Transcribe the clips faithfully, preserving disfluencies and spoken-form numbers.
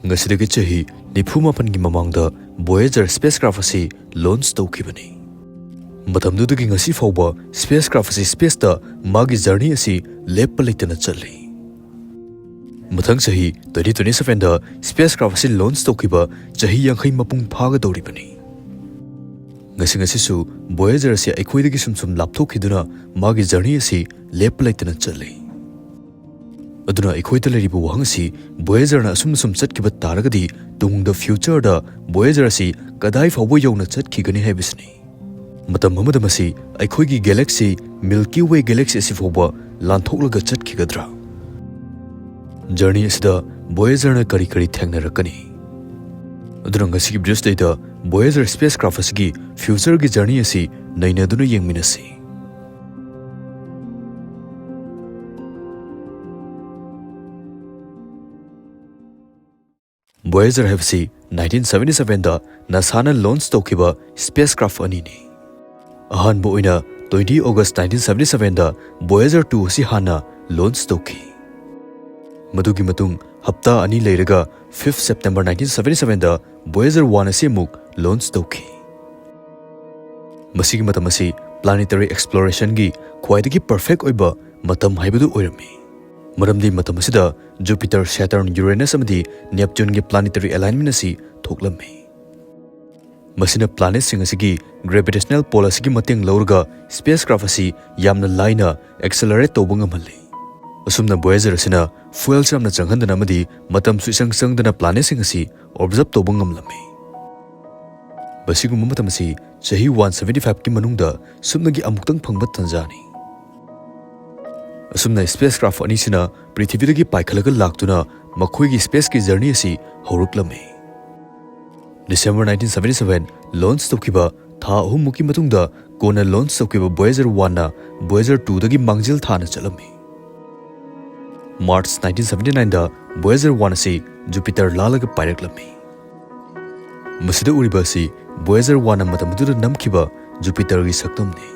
ꯉꯁꯤꯗꯒꯤ ꯆꯍꯤ ꯅꯤꯐꯨ ꯃꯥꯄꯟꯒꯤ ꯃꯃꯥꯡꯗ Voyager spacecraft ꯑꯁꯤ launch ꯇꯧꯈꯤꯕꯅꯤ꯫ ꯃꯇꯝꯗꯨꯗꯒꯤ ꯉꯁꯤ ꯐꯥꯎꯕ spacecraft ꯑꯁꯤ spaceꯇ ꯃꯥꯒꯤ journey ꯑꯁꯤ ꯂꯦꯞꯄ ꯂꯩꯇꯅ ꯆꯠꯂꯤ꯫ ꯃꯊꯪ ꯆꯍꯤ twenty twenty sevenꯗ spacecraft ꯑꯁꯤ launch ꯇꯧꯈꯤꯕ ꯆꯍꯤ ꯌꯥꯡꯈꯩ ꯃꯄꯨꯡ ꯐꯥꯒꯗꯧꯔꯤꯕꯅꯤ꯫ ꯉꯁꯤ ꯉꯁꯤꯁꯨ Voyager ꯑꯁꯤ ꯑꯩꯈꯣꯏꯗꯒꯤ ꯁꯨꯝ ꯁꯨꯝ ꯂꯥꯞꯊꯣꯛꯈꯤꯗꯨꯅ ꯃꯥꯒꯤ journey ꯑꯁꯤ ꯂꯦꯞꯄ ꯂꯩꯇꯅ ꯆꯠꯂꯤ꯫ ꯑꯗꯨꯅ ꯑꯩꯈꯣꯏꯗ ꯂꯩꯔꯤꯕ ꯋꯥꯍꯪ ꯑꯁꯤ, Voyagerꯅ ꯑꯁꯨꯝꯅ ꯁꯨꯝ ꯆꯠꯈꯤꯕ ꯇꯥꯔꯒꯗꯤ, ꯇꯨꯡꯗ futureꯗ Voyager ꯑꯁꯤ ꯀꯗꯥꯏ ꯐꯥꯎꯕ ꯌꯧꯅ ꯆꯠꯈꯤꯒꯅꯤ ꯍꯥꯏꯕꯁꯤꯅꯤ꯫ ꯃꯇꯝ ꯑꯃꯗ ꯃꯁꯤ ꯑꯩꯈꯣꯏꯒꯤ galaxy, Milky Way galaxy ꯑꯁꯤ ꯐꯥꯎꯕ ꯂꯥꯟꯊꯣꯛꯂꯒ ꯆꯠꯈꯤꯒꯗ꯭ꯔꯥ? Journey ꯑꯁꯤꯗ Voyagerꯅ ꯀꯔꯤ ꯀꯔꯤ ꯊꯦꯡꯅꯔꯛꯀꯅꯤ? ꯑꯗꯨꯅ ꯉꯁꯤꯒꯤ video studyꯗ Voyager spacecraft ꯑꯁꯤꯒꯤ futureꯒꯤ journey ꯑꯁꯤ ꯅꯩꯅꯗꯨꯅ ꯌꯦꯡꯃꯤꯟꯅꯁꯤ꯫ Voyager ꯍꯥꯏꯕꯁꯤ nineteen seventy sevenꯗ NASAꯅ launch ꯇꯧꯈꯤꯕ spacecraft ꯑꯅꯤꯅꯤ꯫ ꯑꯍꯥꯟꯕ ꯑꯣꯏꯅ twenty August nineteen seventy sevenꯗ Voyager two ꯑꯁꯤ ꯍꯥꯟꯅ launch ꯇꯧꯈꯤ꯫ ꯃꯗꯨꯒꯤ ꯃꯇꯨꯡ ꯍꯞꯇꯥ ꯑꯅꯤ ꯂꯩꯔꯒ fifth September nineteen seventy sevenꯗ Voyager one ꯑꯁꯤ ꯑꯃꯨꯛ launch ꯇꯧꯈꯤ꯫ ꯃꯁꯤꯒꯤ ꯃꯇꯝ ꯑꯁꯤ planetary explorationꯒꯤ ꯈ꯭ꯋꯥꯏꯗꯒꯤ perfect ꯑꯣꯏꯕ ꯃꯇꯝ ꯍꯥꯏꯕꯗꯨ ꯑꯣꯏꯔꯝꯃꯤ꯫ ꯃꯔꯝꯗꯤ ꯃꯇꯝ ꯑꯁꯤꯗ Jupiter, Saturn, Uranus ꯑꯃꯗꯤ Neptuneꯒꯤ planetary alignment ꯑꯁꯤ ꯊꯣꯛꯂꯝꯃꯤ꯫ ꯃꯁꯤꯅ planetꯁꯤꯡ ꯑꯁꯤꯒꯤ gravitational pull ꯑꯁꯤꯒꯤ ꯃꯇꯦꯡ ꯂꯧꯔꯒ spacecraft ꯑꯁꯤ ꯌꯥꯝꯅ ꯂꯥꯏꯅ accelerate ꯇꯧꯕ ꯉꯝꯍꯜꯂꯤ꯫ ꯑꯁꯨꯝꯅ Voyager ꯑꯁꯤꯅ fuels ꯌꯥꯝꯅ ꯆꯪꯍꯟꯗꯅ ꯑꯃꯗꯤ ꯃꯇꯝꯁꯨ ꯏꯆꯪ ꯆꯪꯗꯅ planetꯁꯤꯡ ꯑꯁꯤ observe ꯇꯧꯕ ꯉꯝꯂꯝꯃꯤ꯫ ꯃꯁꯤꯒꯨꯝꯕ ꯃꯇꯝ ꯑꯁꯤ ꯆꯍꯤ one seventy fiveꯀꯤ ꯃꯅꯨꯡꯗ ꯁꯨꯞꯅꯒꯤ ꯑꯃꯨꯛꯇꯪ ꯐꯪꯕ ꯇꯥꯟꯖꯥꯅꯤ꯫ ꯑꯁꯨꯝꯅ spacecraft ꯑꯅꯤꯁꯤꯅ ꯄ꯭ꯔꯤꯊꯤꯕꯤꯗꯒꯤ ꯄꯥꯏꯈꯠꯂꯒ ꯂꯥꯛꯇꯨꯅ ꯃꯈꯣꯏꯒꯤ spaceꯀꯤ journey ꯑꯁꯤ ꯍꯧꯔꯛꯂꯝꯃꯤ꯫ December nineteen seventy seven launch ꯇꯧꯈꯤꯕ ꯊꯥ ꯑꯍꯨꯝꯃꯨꯛꯀꯤ ꯃꯇꯨꯡꯗ ꯀꯣꯟꯅ launch ꯇꯧꯈꯤꯕ Voyager oneꯅ Voyager twoꯗꯒꯤ ꯃꯥꯡꯖꯤꯜ ꯊꯥꯅ ꯆꯠꯂꯝꯃꯤ꯫ March nineteen seventy nineꯗ Voyager one ꯑꯁꯤ Jupiter ꯂꯥꯜꯂꯒ ꯄꯥꯏꯔꯛꯂꯝꯃꯤ꯫ ꯃꯁꯤꯗ ꯎꯔꯤꯕ ꯑꯁꯤ Voyager oneꯅ ꯃꯇꯝ ꯑꯗꯨꯗ ꯅꯝꯈꯤꯕ Jupiterꯒꯤ ꯁꯛꯇꯝꯅꯤ꯫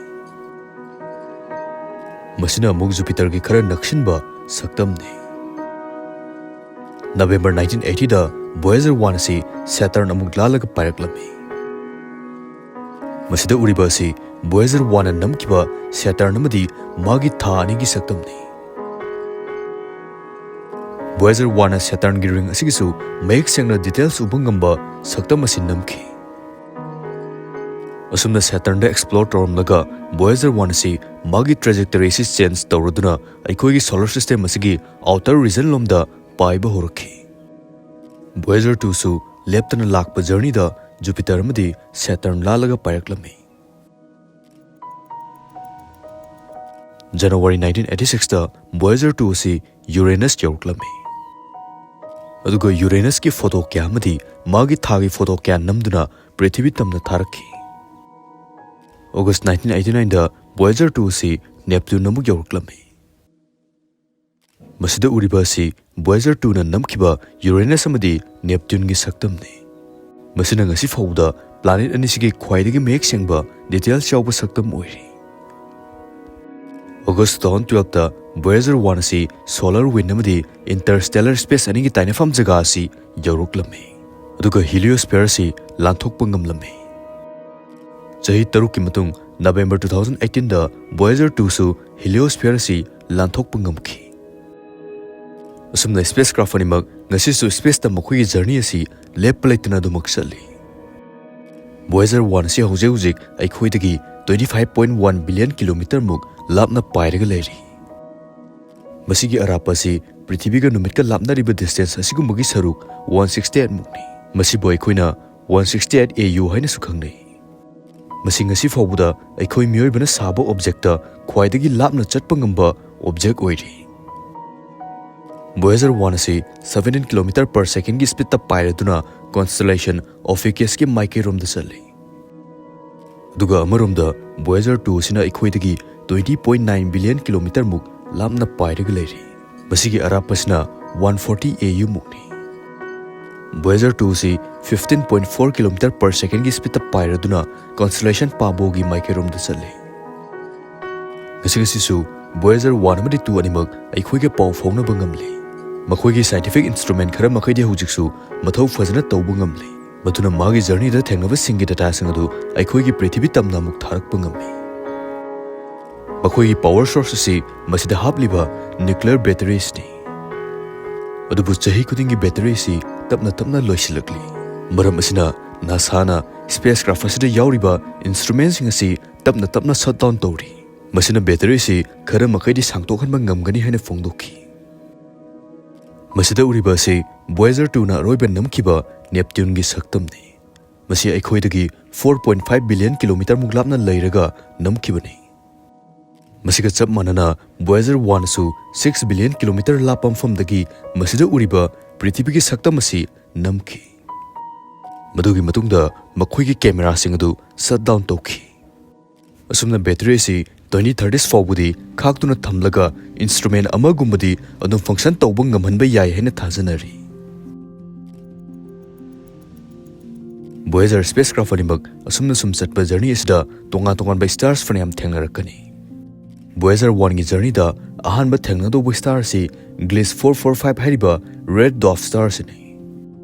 ꯃꯁꯤꯅ ꯑꯃꯨꯛ Jupiterꯒꯤ ꯈꯔ ꯅꯛꯁꯤꯟꯕ ꯁꯛꯇꯝꯅꯤ꯫ November nineteen eighty ꯗ Voyager one ꯑꯁꯤ Saturn ꯑꯃꯨꯛ ꯂꯥꯜꯂꯒ ꯄꯥꯏꯔꯛꯂꯝꯃꯤ꯫ ꯃꯁꯤꯗ ꯎꯔꯤꯕ ꯑꯁꯤ Voyager one ꯅ ꯅꯝꯈꯤꯕ Saturn ꯑꯃꯗꯤ ꯃꯥꯒꯤ ꯊꯥ ꯑꯅꯤꯒꯤ ꯁꯛꯇꯝꯅꯤ꯫ Voyager one ꯅ Saturn ꯒꯤ ring ꯑꯁꯤꯒꯤꯁꯨ ꯃꯌꯦꯛ ꯁꯦꯡꯅ details ꯎꯕ ꯉꯝꯕ ꯁꯛꯇꯝ ꯑꯁꯤ ꯅꯝꯈꯤ꯫ ꯑꯁꯨꯝꯅ Saturn ꯗ explore ꯇꯧꯔꯝꯂꯒ Voyager one ꯑꯁꯤ ꯃꯥꯒꯤ trajectory ꯑꯁꯤ change ꯇꯧꯔꯗꯨꯅ ꯑꯩꯈꯣꯏꯒꯤ solar system ꯑꯁꯤꯒꯤ outer region ꯂꯣꯝꯗ ꯄꯥꯏꯕ ꯍꯧꯔꯛꯈꯤ꯫ Voyager two ꯁꯨ ꯂꯦꯞꯇꯅ ꯂꯥꯛꯄ journey ꯗ Jupiter ꯑꯃꯗꯤ Saturn ꯂꯥꯜꯂꯒ ꯄꯥꯏꯔꯛꯂꯝꯃꯤ꯫ January nineteen eighty six ꯇ Voyager two ꯑꯁꯤ Uranus ꯌꯧꯔꯛꯂꯝꯃꯤ꯫ ꯑꯗꯨꯒ Uranus ꯀꯤ photo ꯀꯌꯥ ꯑꯃꯗꯤ ꯃꯥꯒꯤ ꯊꯥꯒꯤ photo ꯀꯌꯥ ꯅꯝꯗꯨꯅ ꯄ꯭ꯔꯤꯊꯤꯕꯤ ꯇꯝꯅ ꯊꯥꯔꯛꯈꯤ꯫ August nineteen eighty nine ꯗ Voyager two ꯑꯁꯤ Neptune ꯑꯃꯨꯛ ꯌꯧꯔꯛꯂꯝꯃꯤ꯫ ꯃꯁꯤꯗ ꯎꯔꯤꯕ ꯑꯁꯤ Voyager two ꯅ ꯅꯝꯈꯤꯕ Uranus ꯑꯃꯗꯤ Neptune ꯒꯤ ꯁꯛꯇꯝꯅꯤ꯫ ꯃꯁꯤꯅ ꯉꯁꯤ ꯐꯥꯎꯕꯗ planet ꯑꯅꯤꯁꯤꯒꯤ ꯈ꯭ꯋꯥꯏꯗꯒꯤ ꯃꯌꯦꯛ ꯁꯦꯡꯕ details ꯌꯥꯎꯕ ꯁꯛꯇꯝ ꯑꯣꯏꯔꯤ꯫ August two thousand twelve ꯇ Voyager one ꯑꯁꯤ solar wind ꯑꯃꯗꯤ interstellar space ꯑꯅꯤꯒꯤ ꯇꯥꯏꯅꯐꯝ ꯖꯒꯥ ꯑꯁꯤ ꯌꯧꯔꯛꯂꯝꯃꯤ, ꯑꯗꯨꯒ heliosphere ꯑꯁꯤ ꯂꯥꯟꯊꯣꯛꯄ ꯉꯝꯂꯝꯃꯤ꯫ ꯆꯍꯤ ꯇꯔꯨꯛꯀꯤ ꯃꯇꯨꯡ November two thousand eighteen ꯗ Voyager two ꯁꯨ heliosphere ꯑꯁꯤ ꯂꯥꯟꯊꯣꯛꯄ ꯉꯝꯈꯤ꯫ ꯑꯁꯨꯝꯅ spacecraft ꯑꯅꯤꯃꯛ ꯉꯁꯤꯁꯨ space ꯇ ꯃꯈꯣꯏꯒꯤ journey ꯑꯁꯤ ꯂꯦꯞꯄ ꯂꯩꯇꯅ ꯑꯗꯨꯃꯛ ꯆꯠꯂꯤ꯫ Voyager one ꯑꯁꯤ ꯍꯧꯖꯤꯛ ꯍꯧꯖꯤꯛ ꯑꯩꯈꯣꯏꯗꯒꯤ twenty five point one billion kilometer ꯃꯨꯛ ꯂꯥꯞꯅ ꯄꯥꯏꯔꯒ ꯂꯩꯔꯤ꯫ ꯃꯁꯤꯒꯤ ꯑꯔꯥꯞꯄ ꯑꯁꯤ ꯄ꯭ꯔꯤꯊꯤꯕꯤꯒ ꯅꯨꯃꯤꯠꯀ ꯂꯥꯞꯅꯔꯤꯕ distance ꯑꯁꯤꯒꯨꯝꯕꯒꯤ ꯁꯔꯨꯛ one sixty eight ꯃꯨꯛꯅꯤ꯫ ꯃꯁꯤꯕꯨ ꯑꯩꯈꯣꯏꯅ one sixty eight A U ꯍꯥꯏꯅꯁꯨ ꯈꯪꯅꯩ꯫ ꯃꯁꯤ ꯉꯁꯤ ꯐꯥꯎꯕꯗ ꯑꯩꯈꯣꯏ ꯃꯤꯑꯣꯏꯕꯅ ꯁꯥꯕ object ꯇ ꯈ꯭ꯋꯥꯏꯗꯒꯤ ꯂꯥꯞꯅ ꯆꯠꯄ ꯉꯝꯕ object ꯑꯣꯏꯔꯤ꯫ Voyager one ꯑꯁꯤ seventeen kilometer per second ꯒꯤ speed ꯇ ꯄꯥꯏꯔꯗꯨꯅ constellation Ophiuchus ꯀꯤ ꯃꯥꯏꯀꯩꯔꯣꯝꯗ ꯆꯠꯂꯤ꯫ ꯑꯗꯨꯒ ꯑꯃꯔꯣꯝꯗ Voyager two ꯑꯁꯤꯅ ꯑꯩꯈꯣꯏꯗꯒꯤ twenty point nine billion kilometer ꯃꯨꯛ ꯂꯥꯞꯅ ꯄꯥꯏꯔꯒ ꯂꯩꯔꯤ꯫ ꯃꯁꯤꯒꯤ ꯑꯔꯥꯞꯄꯁꯤꯅ one forty A U ꯃꯨꯛꯅꯤ꯫ Voyager two ꯑꯁꯤ fifteen point four kilometer per second ꯒꯤ speed ꯇ ꯄꯥꯏꯔꯗꯨꯅ constellation Pabo ꯒꯤ ꯃꯥꯏꯀꯩꯔꯣꯝꯗ ꯆꯠꯂꯤ꯫ ꯉꯁꯤ ꯉꯁꯤꯁꯨ Voyager one ꯑꯃꯗꯤ two ꯑꯅꯤꯃꯛ ꯑꯩꯈꯣꯏꯒ ꯄꯥꯎ ꯐꯥꯎꯅꯕ ꯉꯝꯂꯤ꯫ ꯃꯈꯣꯏꯒꯤ scientific instrument ꯈꯔ ꯃꯈꯩꯗꯤ ꯍꯧꯖꯤꯛꯁꯨ ꯃꯊꯧ ꯐꯖꯅ ꯇꯧꯕ ꯉꯝꯂꯤ, ꯃꯗꯨꯅ ꯃꯥꯒꯤ journeyꯗ ꯊꯦꯡꯅꯕꯁꯤꯡꯒꯤ dataꯁꯤꯡ ꯑꯗꯨ ꯑꯩꯈꯣꯏꯒꯤ ꯄ꯭ꯔꯤꯊꯤꯕꯤ ꯇꯝꯅ ꯑꯃꯨꯛ ꯊꯥꯔꯛꯄ ꯉꯝꯃꯤ꯫ ꯃꯈꯣꯏꯒꯤ power source ꯑꯁꯤ ꯃꯁꯤꯗ ꯍꯥꯞꯂꯤꯕ nuclear batteryꯁꯤꯅꯤ꯫ ꯑꯗꯨꯕꯨ ꯆꯍꯤ ꯈꯨꯗꯤꯡꯒꯤ batteryꯁꯤ ꯇꯞꯅ ꯇꯞꯅ ꯂꯣꯏꯁꯤꯜꯂꯛꯂꯤ꯫ ꯃꯔꯝ ꯑꯁꯤꯅ NASAꯅ spacecraft ꯑꯁꯤꯗ ꯌꯥꯎꯔꯤꯕ instrumentꯁꯤꯡ ꯑꯁꯤ ꯇꯞꯅ ꯇꯞꯅ shutdown ꯇꯧꯔꯤ꯫ ꯃꯁꯤꯅ batteryꯁꯤ ꯈꯔ ꯃꯈꯩꯗꯤ ꯁꯥꯡꯗꯣꯛꯍꯟꯕ ꯉꯝꯒꯅꯤ ꯍꯥꯏꯅ ꯐꯣꯡꯗꯣꯛꯈꯤ꯫ ꯃꯁꯤꯗ ꯎꯔꯤꯕ ꯑꯁꯤ Voyager twoꯅ ꯑꯔꯣꯏꯕ ꯅꯝꯈꯤꯕ Neptuneꯒꯤ ꯁꯛꯇꯝꯅꯤ꯫ ꯃꯁꯤ ꯑꯩꯈꯣꯏꯗꯒꯤ four point five billion kilometerꯃꯨꯛ ꯂꯥꯞꯅ ꯂꯩꯔꯒ ꯅꯝꯈꯤꯕꯅꯤ꯫ ꯃꯁꯤꯒ ꯆꯞ ꯃꯥꯟꯅꯅ Voyager oneꯁꯨ six billion kilometer ꯂꯥꯞꯄ ꯃꯐꯝꯗꯒꯤ ꯃꯁꯤꯗ ꯎꯔꯤꯕ ꯄ꯭ꯔꯤꯊꯤꯕꯤꯒꯤ ꯁꯛꯇꯝ ꯑꯁꯤ ꯅꯝꯈꯤ꯫ ꯃꯗꯨꯒꯤ ꯃꯇꯨꯡꯗ ꯃꯈꯣꯏꯒꯤ cameraꯁꯤꯡ ꯑꯗꯨ shutdown ꯇꯧꯈꯤ꯫ ꯑꯁꯨꯝꯅ battery ꯑꯁꯤ twenty thirties ꯐꯥꯎꯕꯗꯤ ꯈꯥꯛꯇꯨꯅ ꯊꯝꯂꯒ instrument ꯑꯃꯒꯨꯝꯕꯗꯤ ꯑꯗꯨꯝ function ꯇꯧꯕ ꯉꯝꯍꯟꯕ ꯌꯥꯏ ꯍꯥꯏꯅ ꯊꯥꯖꯅꯔꯤ꯫ Voyager spacecraft ꯑꯅꯤꯃꯛ ꯑꯁꯨꯝꯅ ꯁꯨꯝ ꯆꯠꯄ journey ꯑꯁꯤꯗ ꯇꯣꯉꯥꯟ ꯇꯣꯉꯥꯟꯕ stars ꯐꯅꯌꯥꯝ ꯊꯦꯡꯅꯔꯛꯀꯅꯤ꯫ Voyager oneꯒꯤ journeyꯗ ꯑꯍꯥꯟꯕ ꯊꯦꯡꯅꯗꯧꯕ star ꯑꯁꯤ Gliese four four five ꯍꯥꯏꯔꯤꯕ red dwarf star ꯑꯁꯤꯅꯤ꯫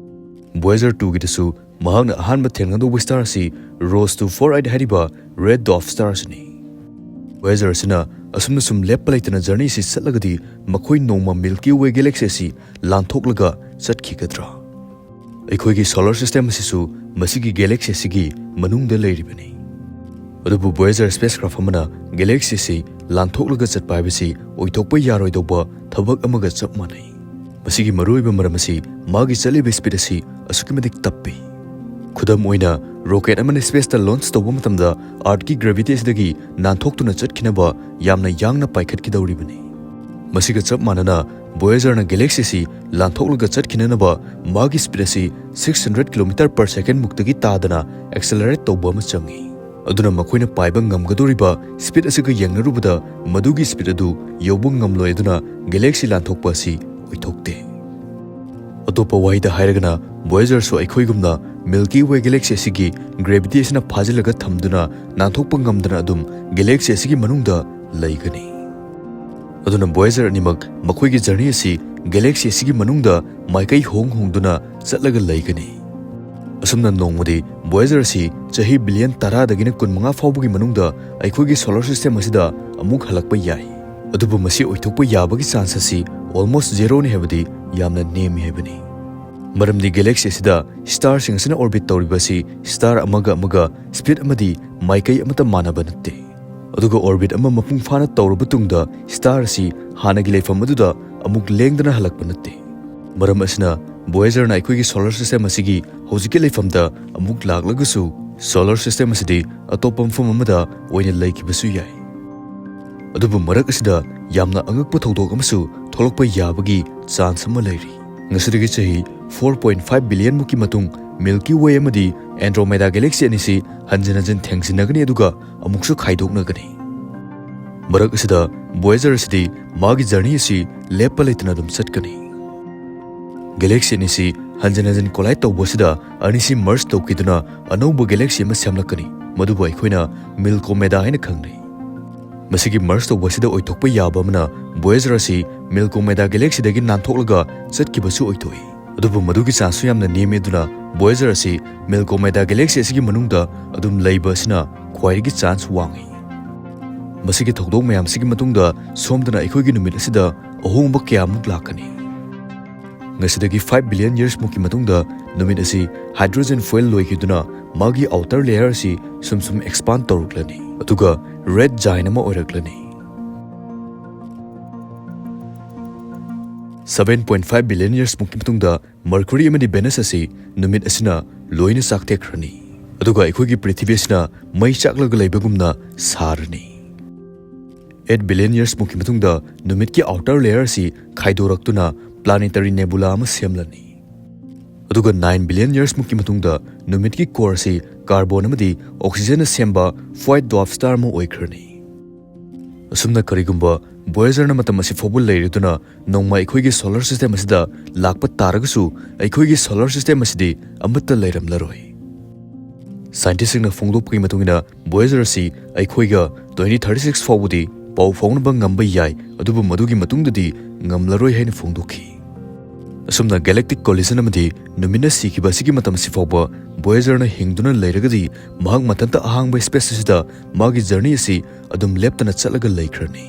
Voyager twoꯒꯤꯗꯁꯨ ꯃꯍꯥꯛꯅ ꯑꯍꯥꯟꯕ ꯊꯦꯡꯅꯗꯧꯕ star ꯑꯁꯤ Ross two four eight ꯍꯥꯏꯔꯤꯕ red dwarf star ꯑꯁꯤꯅꯤ꯫ Voyager ꯑꯁꯤꯅ ꯑꯁꯨꯝꯅ ꯁꯨꯝ ꯂꯦꯞꯄ ꯂꯩꯇꯅ journey ꯑꯁꯤ ꯆꯠꯂꯒꯗꯤ ꯃꯈꯣꯏ ꯅꯣꯡꯃ Milky Way galaxy ꯑꯁꯤ ꯂꯥꯟꯊꯣꯛꯂꯒ ꯆꯠꯈꯤꯒꯗ꯭ꯔꯥ? ꯑꯩꯈꯣꯏꯒꯤ solar system ꯑꯁꯤꯁꯨ ꯃꯁꯤꯒꯤ galaxy ꯑꯁꯤꯒꯤ ꯃꯅꯨꯡꯗ ꯂꯩꯔꯤꯕꯅꯤ꯫ ꯑꯗꯨꯕꯨ Voyager spacecraft ꯑꯃꯅ galaxy ꯑꯁꯤ ꯂꯥꯟꯊꯣꯛꯂꯒ ꯆꯠꯄ ꯍꯥꯏꯕꯁꯤ ꯑꯣꯏꯊꯣꯛꯄ ꯌꯥꯔꯣꯏꯗꯧꯕ ꯊꯕꯛ ꯑꯃꯒ ꯆꯞ ꯃꯥꯟꯅꯩ꯫ ꯃꯁꯤꯒꯤ ꯃꯔꯨꯑꯣꯏꯕ ꯃꯔꯝ ꯑꯁꯤ ꯃꯥꯒꯤ ꯆꯠꯂꯤꯕ speed ꯑꯁꯤ ꯑꯁꯨꯛꯀꯤ ꯃꯇꯤꯛ ꯇꯞꯄꯤ꯫ ꯈꯨꯗꯝ ꯑꯣꯏꯅ, rocket ꯑꯃꯅ spaceꯇ launch ꯇꯧꯕ ꯃꯇꯝꯗ Earthꯀꯤ gravity ꯑꯁꯤꯗꯒꯤ ꯅꯥꯟꯊꯣꯛꯇꯨꯅ ꯆꯠꯈꯤꯅꯕ ꯌꯥꯝꯅ ꯌꯥꯡꯅ ꯄꯥꯏꯈꯠꯀꯗꯧꯔꯤꯕꯅꯤ꯫ ꯃꯁꯤꯒ ꯆꯞ ꯃꯥꯟꯅꯅ, Voyagerꯅ galaxy ꯑꯁꯤ ꯂꯥꯟꯊꯣꯛꯂꯒ ꯆꯠꯈꯤꯅꯅꯕ ꯃꯥꯒꯤ speed ꯑꯁꯤ six hundred kilometer per second ꯃꯨꯛꯇꯒꯤ ꯇꯥꯗꯅ accelerate ꯇꯧꯕ ꯑꯃ ꯆꯪꯏ꯫ ꯑꯗꯨꯅ ꯃꯈꯣꯏꯅ ꯄꯥꯏꯕ ꯉꯝꯒꯗꯧꯔꯤꯕ speed ꯑꯁꯤꯒ ꯌꯦꯡꯅꯔꯨꯕꯗ ꯃꯗꯨꯒꯤ speed ꯑꯗꯨ ꯌꯧꯕ ꯉꯝꯂꯣꯏ, ꯑꯗꯨꯅ galaxy ꯂꯥꯟꯊꯣꯛꯄ ꯑꯁꯤ ꯑꯣꯏꯊꯣꯛꯇꯦ꯫ ꯑꯇꯣꯞꯄ ꯋꯥꯍꯩꯗ ꯍꯥꯏꯔꯒꯅ, Voyagerꯁꯨ ꯑꯩꯈꯣꯏꯒꯨꯝꯅ Milky Way galaxy ꯑꯁꯤꯒꯤ gravity ꯑꯁꯤꯅ ꯐꯥꯖꯤꯜꯂꯒ ꯊꯝꯗꯨꯅ ꯅꯥꯟꯊꯣꯛꯄ ꯉꯝꯗꯅ ꯑꯗꯨꯝ galaxy ꯑꯁꯤꯒꯤ ꯃꯅꯨꯡꯗ ꯂꯩꯒꯅꯤ꯫ ꯑꯗꯨꯅ Voyager ꯑꯅꯤꯃꯛ ꯃꯈꯣꯏꯒꯤ journey ꯑꯁꯤ ꯒꯦꯂꯦꯛꯁꯤ ꯑꯁꯤꯒꯤ ꯃꯅꯨꯡꯗ ꯃꯥꯏꯀꯩ ꯍꯣꯡ ꯍꯣꯡꯗꯨꯅ ꯆꯠꯂꯒ ꯂꯩꯒꯅꯤ꯫ ꯑꯁꯨꯝꯅ ꯅꯣꯡꯃꯗꯤ ꯚꯣꯌꯦꯖꯔ ꯑꯁꯤ ꯆꯍꯤ ꯕꯤꯂꯤꯌꯟ ꯇꯔꯥꯗꯒꯤꯅ ꯀꯨꯟꯃꯉꯥ ꯐꯥꯎꯕꯒꯤ ꯃꯅꯨꯡꯗ ꯑꯩꯈꯣꯏꯒꯤ ꯁꯣꯂꯔ ꯁꯤꯁꯇꯦꯝ ꯑꯁꯤꯗ ꯑꯃꯨꯛ ꯍꯜꯂꯛꯄ ꯌꯥꯏ꯫ ꯑꯗꯨꯕꯨ ꯃꯁꯤ ꯑꯣꯏꯊꯣꯛꯄ ꯌꯥꯕꯒꯤ ꯆꯥꯟꯁ ꯑꯁꯤ almost zero ꯅꯤ ꯍꯥꯏꯕꯗꯤ ꯌꯥꯝꯅ ꯅꯦꯝꯃꯤ ꯍꯥꯏꯕꯅꯤ꯫ ꯃꯔꯝꯗꯤ ꯒꯦꯂꯦꯛꯁꯤ ꯑꯁꯤꯗ ꯁ꯭ꯇꯥꯔꯁꯤꯡ ꯑꯁꯤꯅ ꯑꯣꯔꯕꯤꯠ ꯇꯧꯔꯤꯕ ꯑꯁꯤ ꯁ꯭ꯇꯥꯔ ꯑꯃꯒ ꯑꯃꯒ ꯁ꯭ꯄꯤꯗ ꯑꯃꯗꯤ ꯃꯥꯏꯀꯩ ꯑꯃꯠꯇ ꯃꯥꯟꯅꯕ ꯅꯠꯇꯦ꯫ ꯑꯗꯨꯒ ꯑꯣꯔꯕꯤꯠ ꯑꯃ ꯃꯄꯨꯡ ꯐꯥꯅ ꯇꯧꯔꯕ ꯇꯨꯡꯗ ꯁ꯭ꯇꯥꯔ ꯑꯁꯤ ꯍꯥꯟꯅꯒꯤ ꯂꯩꯐꯝ ꯑꯗꯨꯗ ꯑꯃꯨꯛ ꯂꯦꯡꯗꯅ ꯍꯜꯂꯛꯄ ꯅꯠꯇꯦ꯫ ꯃꯔꯝ ꯑꯁꯤꯅ ꯚꯣꯌꯦꯖꯔꯅ ꯑꯩꯈꯣꯏꯒꯤ ꯁꯣꯂꯔ ꯁꯤꯁꯇꯦꯝ ꯑꯁꯤꯒꯤ ꯍꯧꯖꯤꯛꯀꯤ ꯂꯩꯐꯝꯗ ꯑꯃꯨꯛ ꯂꯥꯛꯂꯒꯁꯨ ꯁꯣꯂꯔ ꯁꯤꯁꯇꯦꯝ ꯑꯁꯤꯗꯤ ꯑꯇꯣꯞꯄ ꯃꯐꯝ ꯑꯃꯗ ꯑꯣꯏꯅ ꯂꯩꯈꯤꯕꯁꯨ ꯌꯥꯏ꯫ ꯑꯗꯨꯕꯨ ꯃꯔꯛ ꯑꯁꯤꯗ ꯌꯥꯝꯅ ꯑꯉꯛꯄ ꯊꯧꯗꯣꯛ ꯑꯃꯁꯨ ꯊꯣꯛꯂꯛꯄ ꯌꯥꯕꯒꯤ ꯆꯥꯟꯁ ꯑꯃ ꯂꯩꯔꯤ꯫ ꯉꯁꯤꯗꯒꯤ ꯆꯍꯤ four point five billion ꯃꯨꯛꯀꯤ ꯃꯇꯨꯡ ꯃꯤꯜꯀꯤ ꯋꯦ ꯑꯃꯗꯤ ꯑꯦꯟꯗ꯭ꯔꯣꯃꯦꯗꯥ ꯒꯦꯂꯦꯛꯁꯤ ꯑꯅꯤꯁꯤ ꯍꯟꯖꯤꯟ ꯍꯟꯖꯤꯟ ꯊꯦꯡꯖꯤꯟꯅꯒꯅꯤ, ꯑꯗꯨꯒ ꯑꯃꯨꯛꯁꯨ ꯈꯥꯏꯗꯣꯛꯅꯒꯅꯤ꯫ ꯃꯔꯛ ꯑꯁꯤꯗ ꯚꯣꯌꯦꯖꯔ ꯑꯁꯤꯗꯤ ꯃꯥꯒꯤ ꯖꯔꯅꯤ ꯑꯁꯤ ꯂꯦꯞꯄ ꯂꯩꯇꯅ ꯑꯗꯨꯝ ꯆꯠꯀꯅꯤ꯫ ꯒꯦꯂꯦꯛꯁꯤ ꯑꯅꯤꯁꯤ ꯍꯟꯖꯤꯟ ꯍꯟꯖꯤꯟ ꯀꯣꯂꯥꯏꯗ ꯇꯧꯕ ꯑꯁꯤꯗ ꯑꯅꯤꯁꯤ ꯃꯔꯖ ꯇꯧꯈꯤꯗꯨꯅ ꯑꯅꯧꯕ ꯒꯦꯂꯦꯛꯁꯤ ꯑꯃ ꯁꯦꯝꯂꯛꯀꯅꯤ, ꯃꯗꯨꯕꯨ ꯑꯩꯈꯣꯏꯅ ꯃꯤꯜꯀꯣꯃꯦꯗꯥ ꯍꯥꯏꯅ ꯈꯪꯅꯩ꯫ ꯃꯁꯤꯒꯤ ꯃꯔꯖ ꯇꯧꯕ ꯑꯁꯤꯗ ꯑꯣꯏꯊꯣꯛꯄ ꯌꯥꯕ ꯑꯃꯅ ꯚꯣꯌꯦꯖꯔ ꯑꯁꯤ ꯃꯤꯜꯀꯣꯃꯦꯗꯥ ꯒꯦꯂꯦꯛꯁꯤꯗꯒꯤ ꯅꯥꯟꯊꯣꯛꯂꯒ ꯆꯠꯈꯤꯕꯁꯨ ꯑꯣꯏꯊꯣꯛꯏ꯫ ꯑꯗꯨꯕꯨ ꯃꯗꯨꯒꯤ ꯆꯥꯟꯁꯁꯨ ꯌꯥꯝꯅ ꯅꯦꯝꯃꯤ, ꯑꯗꯨꯅ ꯚꯣꯌꯦꯖꯔ ꯑꯁꯤ ꯃꯤꯜꯀꯣꯃꯦꯗꯥ ꯒꯦꯂꯦꯛꯁꯤ ꯑꯁꯤꯒꯤ ꯃꯅꯨꯡꯗ ꯑꯗꯨꯝ ꯂꯩꯕ ꯑꯁꯤꯅ ꯈ꯭ꯋꯥꯏꯗꯒꯤ ꯆꯥꯟꯁ ꯋꯥꯡꯏ꯫ ꯃꯁꯤꯒꯤ ꯊꯧꯗꯣꯛ ꯃꯌꯥꯝꯁꯤꯒꯤ ꯃꯇꯨꯡꯗ ꯁꯣꯝꯗꯅ ꯑꯩꯈꯣꯏꯒꯤ ꯅꯨꯃꯤꯠ ꯑꯁꯤꯗ ꯑꯍꯣꯡꯕ ꯀꯌꯥꯃꯨꯛ ꯂꯥꯛꯀꯅꯤ꯫ ꯉꯁꯤꯗꯒꯤ five billion years ꯃꯨꯛꯀꯤ ꯃꯇꯨꯡꯗ ꯅꯨꯃꯤꯠ ꯑꯁꯤ ꯍꯥꯏꯗ꯭ꯔꯣꯖꯦꯟ ꯐꯨꯑꯦꯜ ꯂꯣꯏꯈꯤꯗꯨꯅ ꯃꯥꯒꯤ ꯑꯥꯎꯇꯔ ꯂꯦꯌꯔ ꯑꯁꯤ ꯁꯨꯝ ꯁꯨꯝ ꯑꯦꯛꯁꯄꯥꯟ ꯇꯧꯔꯛꯂꯅꯤ, ꯑꯗꯨꯒ ꯔꯦꯗ ꯖꯥꯏꯟ ꯑꯃ ꯑꯣꯏꯔꯛꯂꯅꯤ꯫ Seven point five billion years ꯃꯨꯛꯀꯤ ꯃꯇꯨꯡꯗ ꯃꯔꯀꯨꯔꯤ ꯑꯃꯗꯤ ꯚꯦꯅꯁ ꯑꯁꯤ ꯅꯨꯃꯤꯠ ꯑꯁꯤꯅ ꯂꯣꯏꯅ ꯆꯥꯛꯊꯦꯛꯈ꯭ꯔꯅꯤ, ꯑꯗꯨꯒ ꯑꯩꯈꯣꯏꯒꯤ ꯄ꯭ꯔꯤꯊꯤꯕꯤ ꯑꯁꯤꯅ ꯃꯩ ꯆꯥꯛꯂꯒ ꯂꯩꯕꯒꯨꯝꯅ ꯁꯥꯔꯅꯤ꯫ Eight billion years ꯃꯨꯛꯀꯤ ꯃꯇꯨꯡꯗ ꯅꯨꯃꯤꯠꯀꯤ ꯑꯥꯎꯇꯔ ꯂꯦꯌꯔ ꯑꯁꯤ ꯈꯥꯏꯗꯣꯔꯛꯇꯨꯅ ꯄ꯭ꯂꯥꯅꯦꯇꯔꯤ ꯅꯦꯕꯨꯂꯥ ꯑꯃ ꯁꯦꯝꯂꯅꯤ꯫ ꯑꯗꯨꯒ nine billion years ꯃꯨꯛꯀꯤ ꯃꯇꯨꯡꯗ ꯅꯨꯃꯤꯠꯀꯤ ꯀꯣꯔ ꯑꯁꯤ ꯀꯥꯔꯕꯣꯟ ꯑꯃꯗꯤ ꯑꯣꯛꯁꯤꯖꯟꯅ ꯁꯦꯝꯕ ꯋꯥꯏꯠ ꯗ꯭ꯋꯥꯔꯐ ꯁ꯭ꯇꯥꯔ ꯑꯃ ꯑꯣꯏꯈ꯭ꯔꯅꯤ꯫ ꯑꯁꯨꯝꯅ ꯀꯔꯤꯒꯨꯝꯕ ꯚꯣꯌꯦꯖꯔꯅ ꯃꯇꯝ ꯑꯁꯤ ꯐꯥꯎꯕ ꯂꯩꯔꯗꯨꯅ ꯅꯣꯡꯃ ꯑꯩꯈꯣꯏꯒꯤ ꯁꯣꯂꯔ ꯁꯤꯁꯇꯦꯝ ꯑꯁꯤꯗ ꯂꯥꯛꯄ ꯇꯥꯔꯒꯁꯨ, ꯑꯩꯈꯣꯏꯒꯤ ꯁꯣꯂꯔ ꯁꯤꯁꯇꯦꯝ ꯑꯁꯤꯗꯤ ꯑꯃꯠꯇ ꯂꯩꯔꯝꯂꯔꯣꯏ꯫ ꯁꯥꯏꯟꯇꯤꯁꯁꯤꯡꯅ ꯐꯣꯡꯗꯣꯛꯄꯒꯤ ꯃꯇꯨꯡ ꯏꯟꯅ, ꯚꯣꯌꯦꯖꯔ ꯑꯁꯤ ꯑꯩꯈꯣꯏꯒ twenty thirty six ꯐꯥꯎꯕꯗꯤ ꯄꯥꯎ ꯐꯥꯎꯅꯕ ꯉꯝꯕ ꯌꯥꯏ, ꯑꯗꯨꯕꯨ ꯃꯗꯨꯒꯤ ꯃꯇꯨꯡꯗꯗꯤ ꯉꯝꯂꯔꯣꯏ ꯍꯥꯏꯅ ꯐꯣꯡꯗꯣꯛꯈꯤ꯫ ꯑꯁꯨꯝꯅ galactic collision ꯑꯃꯗꯤ ꯅꯨꯃꯤꯠꯅ ꯁꯤꯈꯤꯕ ꯑꯁꯤꯒꯤ ꯃꯇꯝ ꯑꯁꯤꯐꯥꯎꯕ Voyagerꯅ ꯍꯤꯡꯗꯨꯅ ꯂꯩꯔꯒꯗꯤ, ꯃꯍꯥꯛ ꯃꯊꯟꯇ ꯑꯍꯥꯡꯕ space ꯑꯁꯤꯗ ꯃꯥꯒꯤ journey ꯑꯁꯤ ꯑꯗꯨꯝ ꯂꯦꯞꯇꯅ ꯆꯠꯂꯒ ꯂꯩꯈ꯭ꯔꯅꯤ꯫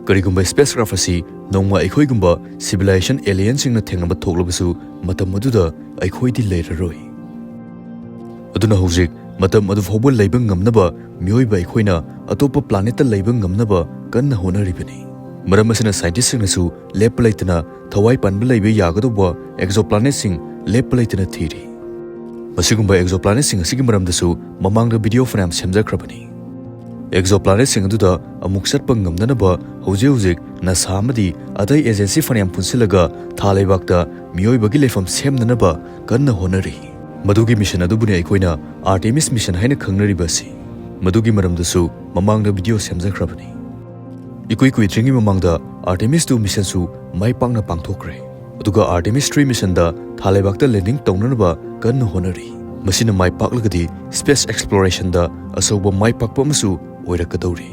ꯀꯔꯤꯒꯨꯝꯕ spacecraft ꯑꯁꯤ ꯅꯣꯡꯃ ꯑꯩꯈꯣꯏꯒꯨꯝꯕ civilization alienꯁꯤꯡꯅ ꯊꯦꯡꯅꯕ ꯊꯣꯛꯂꯕꯁꯨ, ꯃꯇꯝ ꯑꯗꯨꯗ ꯑꯩꯈꯣꯏꯗꯤ ꯂꯩꯔꯔꯣꯏ꯫ ꯑꯗꯨꯅ ꯍꯧꯖꯤꯛ ꯃꯇꯝ ꯑꯗꯨ ꯐꯥꯎꯕ ꯂꯩꯕ ꯉꯝꯅꯕ ꯃꯤꯑꯣꯏꯕ ꯑꯩꯈꯣꯏꯅ ꯑꯇꯣꯞꯄ planetꯇ ꯂꯩꯕ ꯉꯝꯅꯕ ꯀꯟꯅ ꯍꯣꯠꯅꯔꯤꯕꯅꯤ꯫ ꯃꯔꯝ ꯑꯁꯤꯅ scientistꯁꯤꯡꯅꯁꯨ ꯂꯦꯞꯄ ꯂꯩꯇꯅ ꯊꯋꯥꯏ ꯄꯥꯟꯕ ꯂꯩꯕ ꯌꯥꯒꯗꯧꯕ exoplanetꯁꯤꯡ ꯂꯦꯞꯄ ꯂꯩꯇꯅ ꯊꯤꯔꯤ꯫ ꯃꯁꯤꯒꯨꯝꯕ exoplanetꯁꯤꯡ ꯑꯁꯤꯒꯤ ꯃꯔꯝꯗꯁꯨ ꯃꯃꯥꯡꯗ video ꯐꯅꯌꯥꯝ ꯁꯦꯝꯖꯈ꯭ꯔꯕꯅꯤ꯫ Exoplanetꯁꯤꯡ ꯑꯗꯨꯗ ꯑꯃꯨꯛ ꯆꯠꯄ ꯉꯝꯅꯅꯕ ꯍꯧꯖꯤꯛ ꯍꯧꯖꯤꯛ NASA ꯑꯃꯗꯤ ꯑꯇꯩ agency ꯐꯅꯌꯥꯝ ꯄꯨꯟꯁꯤꯜꯂꯒ ꯊꯥ ꯂꯩꯕꯥꯛꯇ ꯃꯤꯑꯣꯏꯕꯒꯤ ꯂꯩꯐꯝ ꯁꯦꯝꯅꯅꯕ ꯀꯟꯅ ꯍꯣꯠꯅꯔꯤ꯫ ꯃꯗꯨꯒꯤ mission ꯑꯗꯨꯕꯨꯅꯤ ꯑꯩꯈꯣꯏꯅ Artemis mission ꯍꯥꯏꯅ ꯈꯪꯅꯔꯤꯕ ꯑꯁꯤ꯫ ꯃꯗꯨꯒꯤ ꯃꯔꯝꯗꯁꯨ ꯃꯃꯥꯡꯗ video ꯁꯦꯝꯖꯈ꯭ꯔꯕꯅꯤ꯫ ꯏꯀꯨꯏ ꯀꯨꯏꯗ꯭ꯔꯤꯉꯩ ꯃꯃꯥꯡꯗ Artemis two missionꯁꯨ ꯃꯥꯏ ꯄꯥꯛꯅ ꯄꯥꯡꯊꯣꯛꯈ꯭ꯔꯦ꯫ ꯑꯗꯨꯒ Artemis three missionꯗ ꯊꯥ ꯂꯩꯕꯥꯛꯇ landing ꯇꯧꯅꯅꯕ ꯀꯟꯅ ꯍꯣꯠꯅꯔꯤ꯫ ꯃꯁꯤꯅ ꯃꯥꯏ ꯄꯥꯛꯂꯒꯗꯤ space explorationꯗ ꯑꯆꯧꯕ ꯃꯥꯏ ꯄꯥꯛꯄ ꯑꯃꯁꯨ ꯑꯣꯏꯔꯛꯀꯗꯧꯔꯤ꯫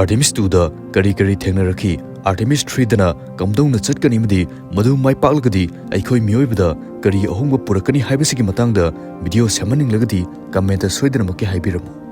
Artemis twoꯗ ꯀꯔꯤ ꯀꯔꯤ ꯊꯦꯡꯅꯔꯛꯈꯤ, Artemis threeꯗꯅ ꯀꯝꯗꯧꯅ ꯆꯠꯀꯅꯤ ꯑꯃꯗꯤ ꯃꯗꯨ ꯃꯥꯏ ꯄꯥꯛꯂꯒꯗꯤ ꯑꯩꯈꯣꯏ ꯃꯤꯑꯣꯏꯕꯗ ꯀꯔꯤ ꯑꯍꯣꯡꯕ ꯄꯨꯔꯛꯀꯅꯤ ꯍꯥꯏꯕꯁꯤꯒꯤ ꯃꯇꯥꯡꯗ video ꯁꯦꯝꯍꯟꯅꯤꯡꯂꯒꯗꯤ commentꯇ ꯁꯣꯏꯗꯅꯃꯛꯀꯤ ꯍꯥꯏꯕꯤꯔꯝꯃꯨ꯫